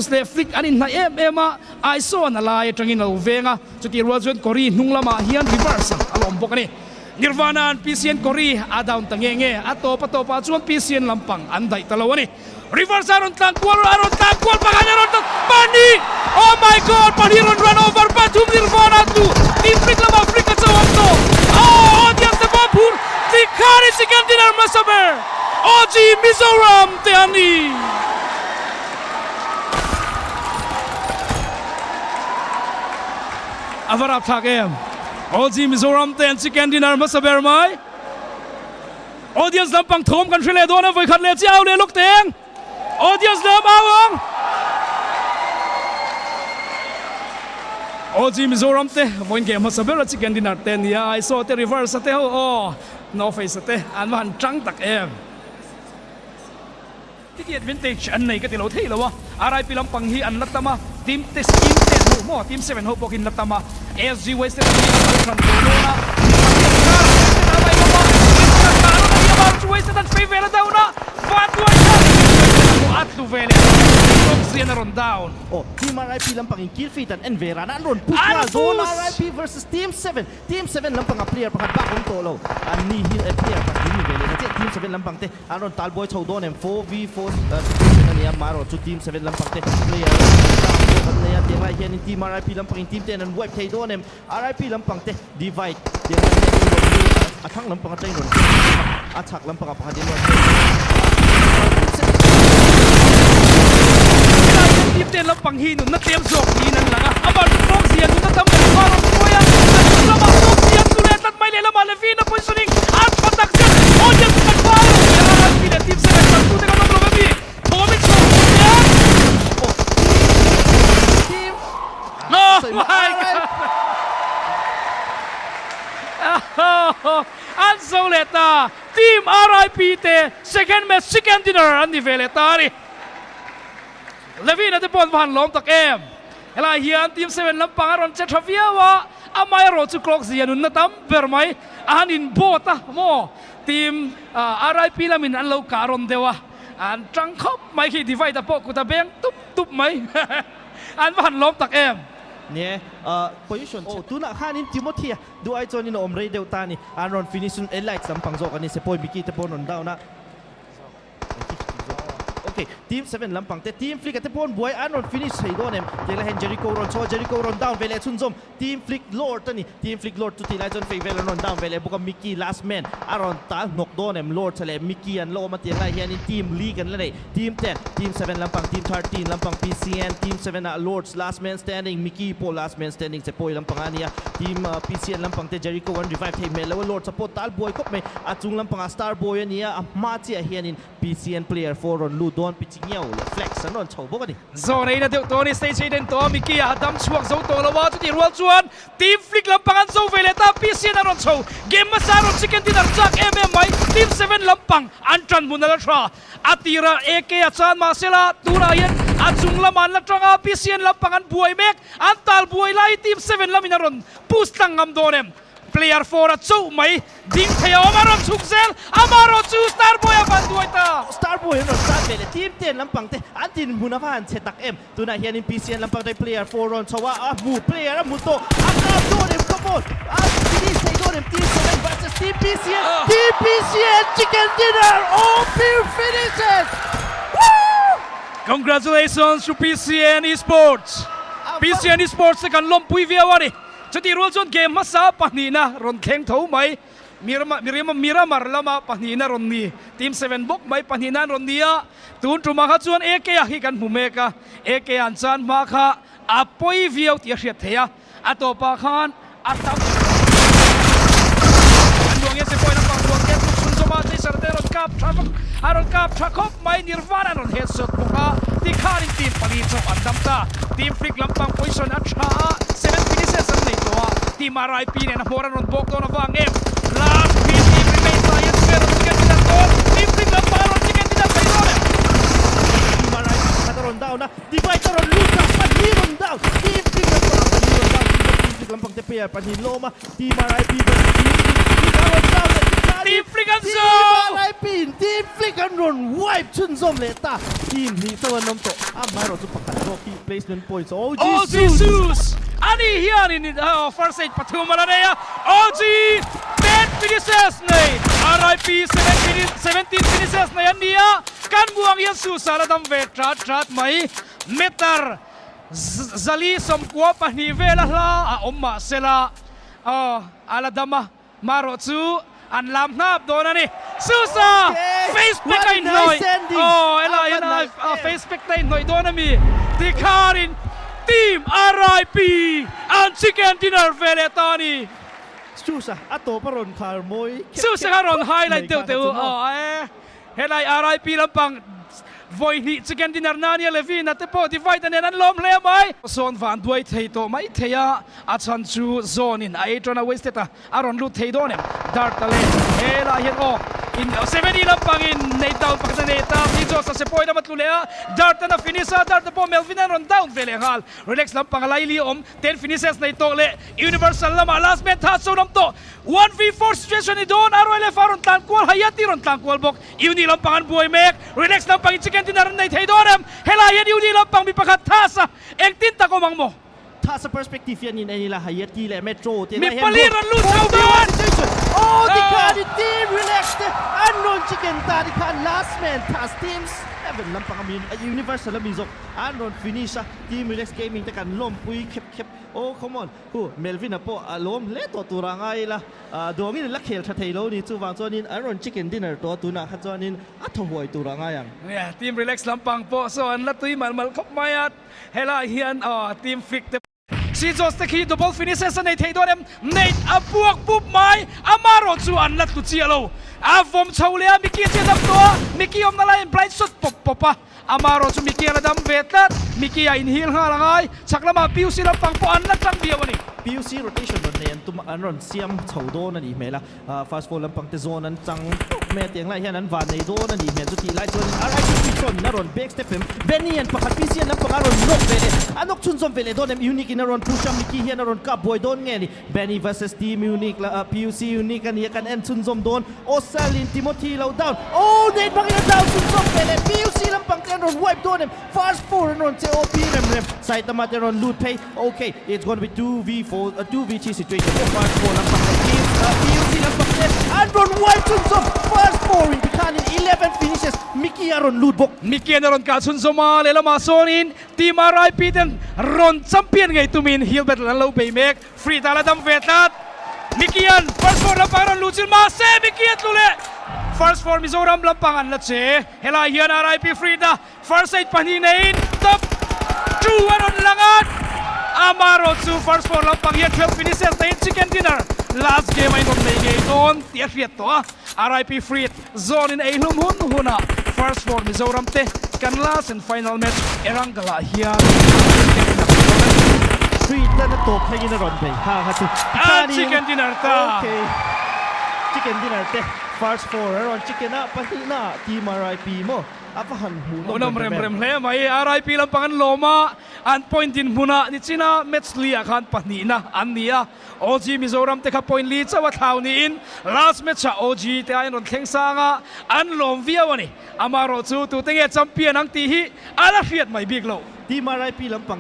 Leh Flick an inhnaih em em a, Aisawn a lai atangin a lo veng a, chutih rual chuan Corey hnung lamah hian reverse a la awm bawk a ni. Nirvana-a'n PCN Corey a down ta nge nge, a tawp a tawpah chuan PCN lampang an daih ta lo a ni. Reverse a rawn tlan kual, a rawn tlan kual pakhat a rawn tlan pahnih! Oh my God! Pahnih rawn run over pathum Nirvana tlu Team Flick lamah Flick a cho ang tawh. Oh! Audience te pawh phur tikhan i chicken dinner hmasa ber OG Mizoram te an ni. A va rapthlak em? OG Mizoram te an chicken dinner hmasa ber mai. Audience lampang thawm kan hre leh dawn a, vawikhat leh chiah au leh lawk teng. Audience lam au ang. OG Mizoram te vawiin game hmasa ber a chicken dinner te nia, Aisaw te reverse a te ho aw, no face a te an va han tang tak em. Titi advantage an nei ka ti lo thei lo a, RIP lampang hi an la tam a, team te team ten ho maw team 7 ho pawh khi an la tam a, SG West te hi an lo hran tawh dawn a, Pathian karah West te a ngaihawm a, Inter kah rawn a ni a, Mar chu West te an fei vel a down a, Vanduai kha West te pawh a tlu ve leh Rock zian a rawn down. Aw, team RIP lampangin kill feed an en ve ran a, an rawn push nghal dawn RIP versus team 7. Team 7 lampanga player pakhat bak awm tawh lo, an ni hi player pakhat ni ve leh na chiah Team 7 lampang te an rawn tal buai chho dawn em, 4v4 situation a ni a, marawh chu Team 7 lampang te player down zawk an nei a, tiang lai hianin Team RIP lampangin team ten an wipe thei dawn em, RIP lampang te divide tiang lai hianin rawn lut a thlang lampang atangin rawn lut a, a chhak lampangah pakhat in rawn lut Helai hian team ten lampang hi nunna tlem zawk niin an lang a, amah chu tlawm zia nunna tam ber kha a rawn hruai a, a chung lamah tlawm zia chu leh tlat mai lehlamah Levina positioning an tha tak zet, audience kan hma lo nia RIP leh team 7 tan tute kan awm lo em ni? Thawm i chhuak tur nia! Oh my God! An zo leh ta! Team RIP te second match chicken dinner an ni ve leh ta a ni. Levina te pawh an va han lawm tak em. Helai hian team 7 lampang a rawn che tha viau a, amaherawh chu clock zia nunna tam ber mai a han in bawt a maw. Team RIP lamin an lo kah rawn deuh a, an tang khawp mai khi divide a pawh kut a beng tup tup mai. An va han lawm tak em. Nie, position che. Tunah khanin Timothy-a Duh ai chuanin a awm rei deuh ta a ni. An rawn finish in Elites lampang zawk a ni. Sepoy Mickey te pawh an rawn down a. Ok, Team 7 lampang te, Team Flick-a te pawh an buai, an rawn finish thei dawn em? Tiang lahin Jericho rawn chho a, Jericho rawn down ve leh chhunzawm. Team Flick Lord a ni. Team Flick Lord chu tih lai chuan fake vel an rawn down ve leh bawk a. Mickey last man a rawn tal hnawk dawn em? Lord chhe leh Mickey an la awm a, tiang lai hianin Team League an la nei. Team 10, Team 7 lampang, Team 13 lampang, PCN, Team 7 ah Lords last man standing, Mickey pawh last man standing che pawi lampang a nia, Team PCN lampang te Jericho an revive thei hmel lo a, Lords a pawh tal buai khawp mai, a chung lampangah Star Boy a nia, a hma chiah hianin PCN player 4 rawn lut dawn, Pichingiau leh Flex an rawn chho bawk a ni. Zawh neihna deuh tawh a ni, stage a den tawh a, Mickey a dam chhuak zo tawh lo a, chutih rual chuan Team Flick lampang an zo ve leh ta, PCN a rawn chho, game hmasa a rawn chicken dinner chak em em mai, Team 7 lampang an tan hmun a la tha. A tira AK a chan mahsela tunah hian a chung lamah an la tang a, PCN lampang an buai mek, an tal buai lai hi Team 7 lamin a rawn push tlang ngam dawn em? Player 4 a chauh mai, ding thei a awm, a rawn chhuk zel, amaherawh chu Star Boy a van duai ta. Star Boy an rawn chan ve leh, Team 10 lampang te an dinhmun a va han chhe tak em? Tunah hianin PCN lampang te player 4 rawn chho a, a hmu player a hmu tawh, a kap dawn em come on, a finish thei dawn em Team 7 versus Team PCN, Team PCN chicken dinner OP finishes! Woo! Congratulations to PCN Esports! PCN Esports te kan lawmpui viau a ni. Chutih rual chuan game hmasa pahnihna rawn thleng tho mai. Miramar lama pahnihna rawn ni, Team 7 bawk mai pahnihna an rawn ni a. Tun tumah kha chuan AK-a hi kan hmu mek a, AK-a an chan hma kha a pawi viau tih a hriat theih a, a tawpah khan a tam an luang hian Sepoy lampang ruang te a tluk chhun zawm a, Chaser te a rawn kap tha vak, a rawn kap tha khawp mai, Nirvana an rawn headshot bawk a, tikhanin team pali chauh an dam ta. Team Flick lampang position a tha a, 7 finishes an nei tawh a, Team RIP nen a hmawr an rawn bawk dawn avang em? Last three team remains ah hian Square rawn chicken dinner dawn, Team Flick lampang a rawn chicken dinner thei dawn em? Team RIP pakhat a rawn down a, Divide a rawn lut a, pahnih rawn down, Team Flick lampang ah pahnih rawn down, Team Flick lampang te player pahnih lawm a, Team RIP versus Team Flick, Flick a rawn down leh. Team Flick an zo! Team RIP in Team Flick an rawn wipe chhunzawm leh ta. Team hnih chauh an awm tawh. Amaherawh chu pakhat zawk hi placement points OG OG Suits! Suits! Ani hianin first aid pathum a la nei a, OG 10 finishes nei, RIP 17 finishes nei an ni a, kan buang hian Suits a la dam ve trat trat mai. Meter 492 vela hla a awm mah sela, aw, a la dam a, marawh chu an lam hnap dawn a ni. Susa face pack a inhnawih, aw, helai hian a face pack te a inhnawih dawn a mi? Tikharin Team RIP an chicken dinner ve leh ta a ni. Susa a tawp a rawn khar mawi khep Susa khep kha rawn khawp highlight mai deuh kha teh kha u, chu maw? aw, e. Helai RIP lampang vawi hnih chicken dinner na ania Levina te pawh divide nen an lawm hle mai. Sawn van duai thei tawh mai thei a, a chhan chu zone in a ei tan a wasted a, a rawn lut thei dawn em? Dart a leh helai hian aw in 70 lampang in nei down pakhat a nei ta, Mijos a sepawi lam a tlu leh a, Dart an a finish a, Dart a pawh Melvin an rawn down ve leh nghal, Relax lampang a laili awm ten finishes nei tawh leh Universal lamah last man tha chho lam tawh. One v four situation ni dawn a Royal F-a rawn tlan kual, Hayati rawn tlan kual bawk. Uni lampang an buai mek, Relax lampangin chicken dinner an nei thei dawn em? Helai hian Uni lampang mi pakhat Thasa engtin tak awm ang maw? Thasa perspective hian in en ila Hayati leh Metro te Mi lai hian pali rawn rawn lut chho four v one dawn! situation. Oh tikhan i team Relax te an rawn chicken ta tikhan last man Thas team 7 lampang ami Universal ami zawk an rawn finish a, team Relax Gaming te kan lawmpui khep khep. Oh come on! Hu, Melvin-a pawh a lawm hle tawh tur a ngai ila, duangin la khel tha thei lo ni. Chuvang chuanin an rawn chicken dinner tawh a, tunah kha chuanin a thaw huai tur a ngai ang. Nia, team relax lampang pawh saw an la tui malh malh khawp mai a, helai hian aw team flick te. Seajos te khi double finishes a nei thei dawn em? Nate a buak bup mai, amarawh chu an la tlu chiah lo. A vawm chho leh a, Mickey a chiah dam tawh a, Mickey awmna laiin blind shot pawp pawp a. Amarawh chu Mickey a la dam ve tlat. Mickey a inhil nghal a ngai. Chhak lamah PUC lampang pawh an la tang viau a ni. PUC rotation rawn nei an tum a, an rawn siam chho dawn a nih hmel a. Fast four lampang te zawn an chang tawp mai a, tiang lai hian an van nei dawn a nih hmel. Chutih lai chuanin RICP chuan a rawn back step em? Benny an pakhat PC an lampang a rawn knock ve leh, a knock chhunzawm ve leh dawn em? Unique in a rawn push a, Mickey hian a rawn kap buai dawn nge ni? Benny vs Team Unique la PUC Unique a nia kan en chhunzawm dawn. Osel in Timothy lo down. Oh Nate hmangin a down chhunzawm ve leh PUC lampang te an rawn wipe dawn em. First four an rawn che OP rem rem. Side lama te rawn lut phei. Ok it's gonna be 2v4 2v3 situation pawh first four lampang leh team PUC lampang te an rawn wipe chhunzawm. First four in tikhanin 11 finishes Mickey a rawn lut bawk. Mickey an a rawn kah chhunzawm a, lehlamah sawnin Team RIP ten rawn champion ngei tumin heel battle an lo bei mek. Free ta la dam ve tlat. Mickey-a'n first four lampang a rawn luh chil mahse Mickey a tlu leh. First four Mizoram lampang an la che. Helai hian RIP free ta first aid pahnih neiin top two a rawn lang a. Amarawh chu first four lampang hian 12 finishes neiin chicken dinner last game a inrawn nei ngei dawn tih a hriat tawh a. RIP free zone in ei hlum hun hunah first four Mizoram te kan last and final match Erangel ah hian chicken dinner kan dawn a ni. Free tan a tawp thlengin a rawn bei ha kha chu Ah chicken dinner ta. Okay chicken dinner te first four a rawn chicken a pahnihna ah team RIP maw a va han hmuhnawm Hmuhnawm rem rem hle mai RIP lampang an lawm a an point dinhmunah nichina match li ah khan pahnihna an ni a. OG Mizoram te kha point li chauh a thlau niin last match ah OG te aiin rawn thleng sang a, an lawm viau a ni. Amaherawhchu tute nge champion ang tih hi a la hriat mai bik lo. Team RIP lampang te.